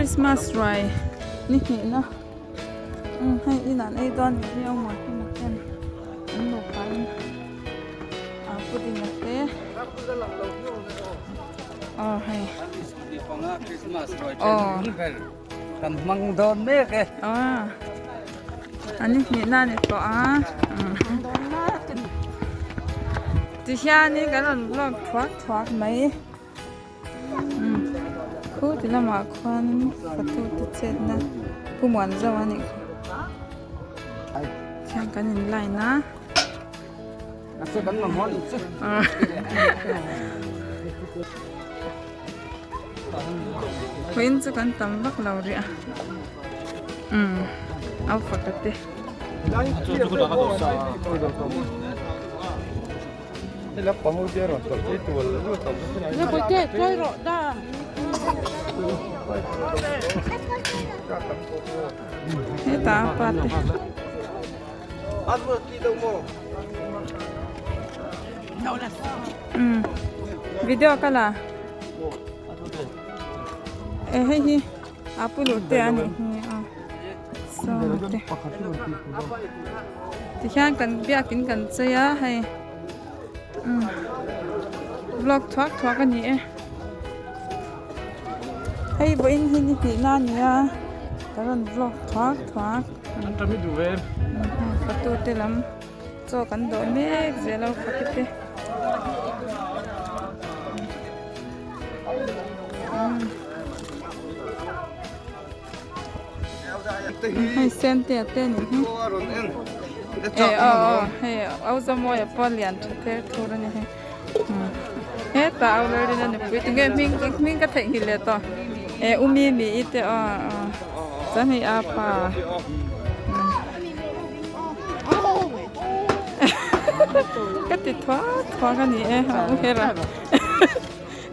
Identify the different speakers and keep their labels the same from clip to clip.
Speaker 1: Christmas ruai ni hnihna umm hei inah an ei dawn ni hi a awm hi ten an nupa in ah pudding a te aw hei aw.
Speaker 2: Kan hmang dawn mek e.
Speaker 1: Aw an ni hnihna a ni tawh a tihianin kan rawn vlog thuak thuak mai. Khu ti lamah khuan fatu te chetna pu muan zauh a nih kha khian kan in line a. Vawiin chu kan tam vak lo rih a umm au faka te. Hetah a pa te. Umm video ka la e hei hi a pu luh te a nih hi a saw te tihian kan biakin kan chei a hei umm vlog thuak thuak a ni e hei vawiin hi ni hnihna a ni a ka rawn vlog thuak thuak fatu te lam chaw kan dawh mek zel a faki te Hei sen te a te nih hi e aw aw hei au zawmawia pawh lian tha ther thur a ni hei hetah au lalrina nupui tinge hming hming ka theihnghilh leh tawh e u mimi i te aw aw chuan hei a pa ka ti thuak thuak a ni e a u hera.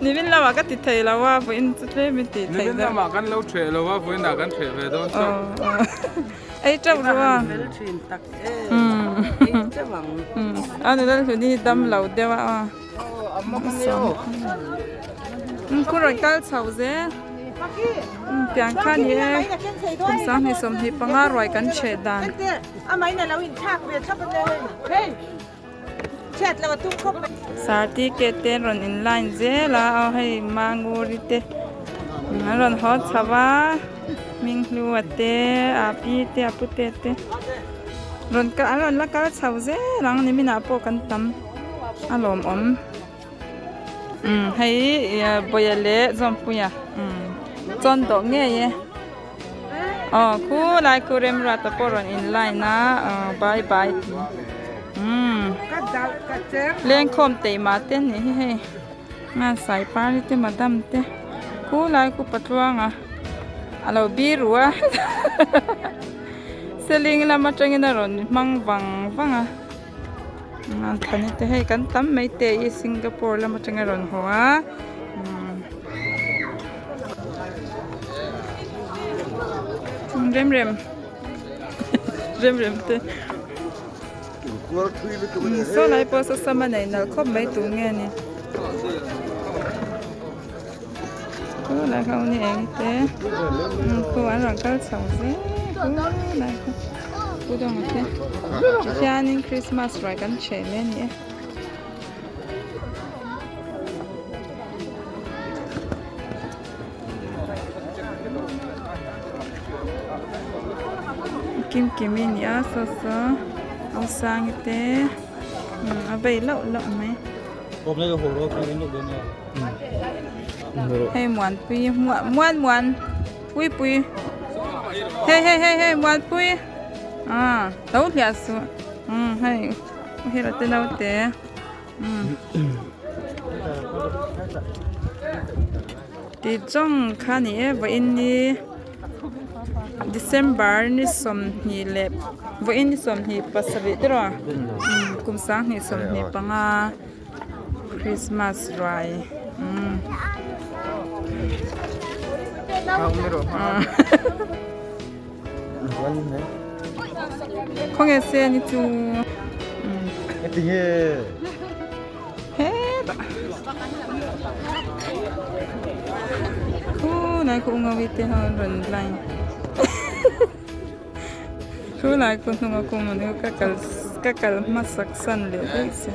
Speaker 1: Nimin lamah ka ti thei lo a, vawiin chu tlem in tih theih deuh.
Speaker 3: Nimin lamah kan lo ṭheh lo a, vawiin ah kan ṭheh ve dawn chauh.
Speaker 1: Ei ṭeuh ru a.
Speaker 4: Fel ṭhin tak e, ei ṭeuh ang.
Speaker 1: A nula hlun hi dam lo deuh a aw. Khu rawn kal chho zel. Tiang kha ni e, kum 2025 ruai kan ṭheh dan. Certificate te an rawn in line zel a aw hei manguri te an rawn haw chho a hminghlua te a pi te a pute te rawn kal an rawn la kal chho zel ang nimin ah pawh kan tam a lawmawm umm hei bawia leh zawmpuia umm chawn dawh ngei e. Aw khulai khu remruata pawh rawn in line a aw bye bye tih umm lengkhawm teima te a nih hi hei ngan saipari te madam te khulai khu patluanga a lo biru a seling lam atangin a rawn hmang vang vang a thani te hei kan tam mai te hi Singapore lam atanga rawn haw a rem rem rem rem te saw lai pawh saw sama nei nalh khawp mai tur nge ni khu lai kha ni eng te khu an rawn kal chho zel khu lai kha pu dawng te khianin Christmas ruai kan chhe mai a ni e. Kim kim i ni a saw saw awsangi te a vei lauh lauh mai hei muanpui muan muan pui pui hei hei hei hei muanpui ah lo hliah suh hei hei te naute. Tih chawng kha ni e vawiin ni December ni 20 leh vawiin ni 27 te rawh kum 2025 Christmas ruai Khawnge se ni chu hetah khu lai khu ungawi te ho an rawn line Thu lai khu hnunga kum an ka kal ka kal hmasak san leh daih se.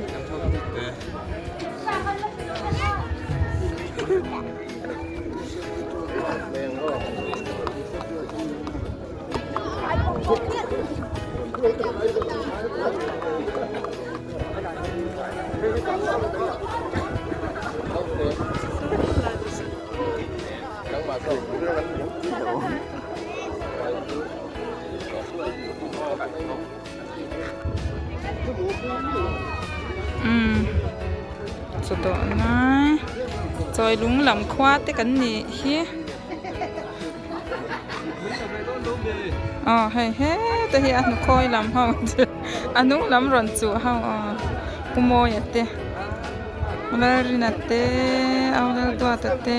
Speaker 1: Umm chawdawh lai chawi lung lam khua te kan nih hi aw hei heta hi a hnukhawi lam ho chu a hnung lam rawn chuh ho aw pu mawia te Lalrina te au Lalduata te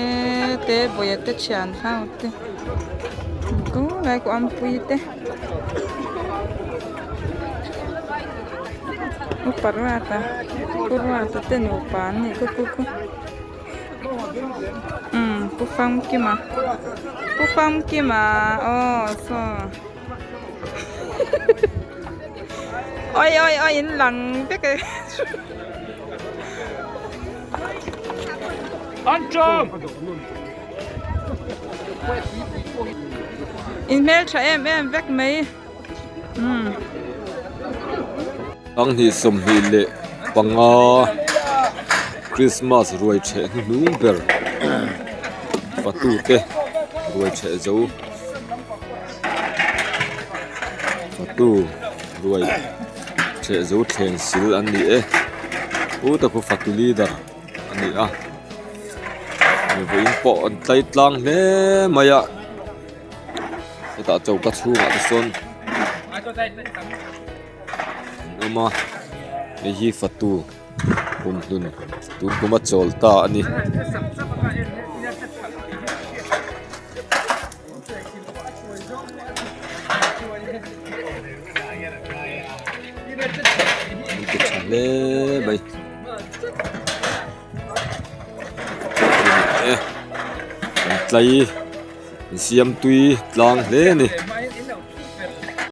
Speaker 1: te bawia te thian ho te ku lai ku ampui te upa ruata pu ruata te nupa an nih ku ku ku. Umm pu famkima pu famkima aw saw oi oi oi in lang vek e in hmeltha em em vek mai umm.
Speaker 5: Sanghnih 25 Christmas ruai chheh hnuhnung ber fatute ruai chheh zo fatu ruai chheh zo thleng sil an ni e pu tak chu fatu leader a ni a vawiin pawh an tlai tlang hle mai a. Hetah choka chhungah te sawn an awm a hei hi fatu kumhlun tun kuma chawl ta a ni. An ti tha hle mai. An tlai. Siamtui tlang hle a ni.